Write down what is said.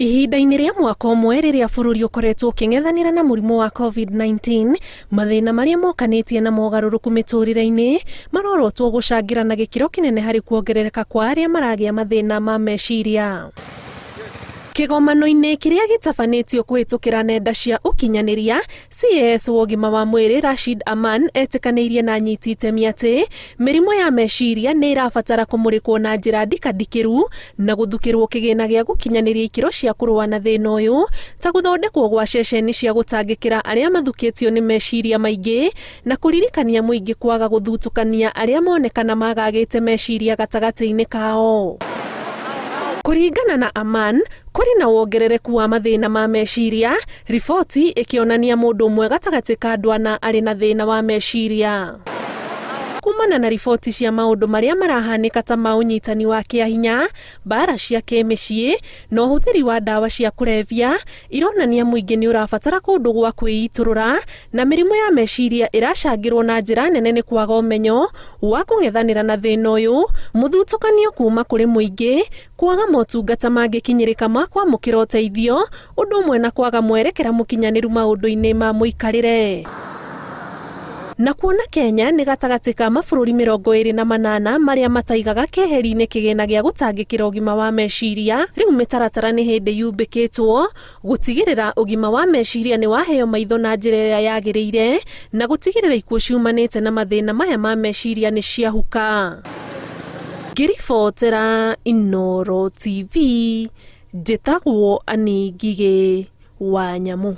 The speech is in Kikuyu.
Ihinda-inĩ rĩa mwaka ũmwe rĩrĩa bũrũri ũkoretwo ũkĩng'ethanĩra na mũrimũ wa Covid-19, mathĩna marĩa mokanĩtie na mogarũrũku mĩtũrĩre-inĩ marorotwo gũcangĩra na gĩkĩro kĩnene harĩ kuongerereka kwa arĩa maragĩa mathĩna ma meciria. Kĩgomano-inĩ kĩrĩa gĩtabanĩtio kũhĩtũkĩra nenda cia ũkinyanĩria, CAS wa ũgima wa mwĩrĩ Rashid Aman etĩkanĩirie na anyiti itemi atĩ mĩrimũ ya meciria nĩ ĩrabatara kũmũrĩkwo na njĩra ndikandikĩru na gũthukĩrwo kĩgĩna gĩa gũkinyanĩria ikĩro cia kũrũa na thĩna ũyũ ta gũthondekwo gwa ceceni cia gũtangĩkĩra arĩa mathukĩtio nĩ meciria maingĩ na kũririkania mũingĩ kwaga gũthutũkania arĩa monekana magagĩte meciria gatagatĩ-inĩ kao. Kũringana na Aman, kũrĩ na wongerereku wa mathĩna ma meciria, riboti ĩkĩonania mũndũ ũmwe gatagatĩ ka andũ ana arĩ na thĩna wa meciria. Kumana na riboti cia maũndũ marĩa marahanĩka ta ma ũnyitani wa kĩahinya, mbaara cia kĩmĩciĩ, na ũhũthĩri wa ndawa cia kũrebia, ironania mũingĩ nĩ ũrabatara kũndũ gwa kwĩitũrũra, na mĩrimũ ya meciria ĩracangĩrwo na njĩra nene nĩ kwaga ũmenyo wa kũng'ethanĩra na thĩna ũyũ, mũthutũkanio kuma kũrĩ mũingĩ, kwaga motungata mangĩkinyĩrĩka ma kwamũkĩra ũteithio, ũndũ ũmwe na kwaga mwerekera mũkinyanĩru maũndũ-inĩ ma mũikarĩre. Na kuona Kenya nĩ gatagatĩ ka mabũrũri 28 marĩa mataigaga keheri-inĩ kĩgĩna gĩa gũtangĩkĩra ũgima wa meciria, rĩu mĩtaratara nĩ hĩndĩ yumbĩkĩtwo gũtigĩrĩra ũgima wa meciria nĩ waheo maitho na njĩra ĩrĩa yagĩrĩire na gũtigĩrĩra ikuũ ciumanĩte na mathĩna maya ma meciria nĩ ciahuka. Ngĩribotera Inooro TV, njĩtagwo Annie Ngigĩ wa Nyamũ.